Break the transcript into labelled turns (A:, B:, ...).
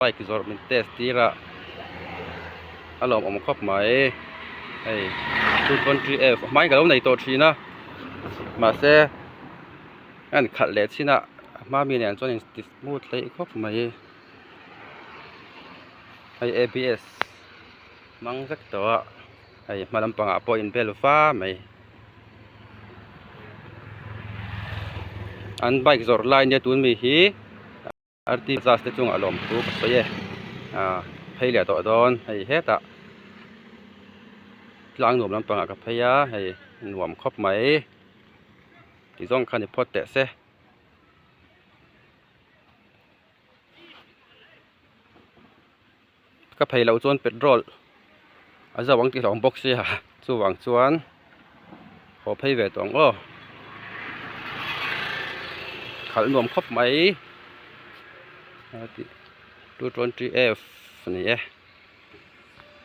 A: Bike zawrh min test tir a a lawmawm khawp mai hei 2.3f hmain ka lo nei tawh thin a mahse a in khalh leh chin a a hma mi nen chuan in ti smooth hleih khawp mai hei abs hmang vek tawh a hei hma lampangah pawh in bel va mai an bike zawrh lai nia tun mi hi. RT class te chungah lawmthu ka sawi e ah phei leh tawh dawn hei hetah tlang nuam lampangah ka phei a hei nuam khawp mai ti zawng kha ni phawt teh se. Ka phei loh chuan petrol a zo ang tih hlauhawm bawk sia chuvang chuan haw phei ve tawh ang aw khalh nuam khawp mai a tih 220F a ni e.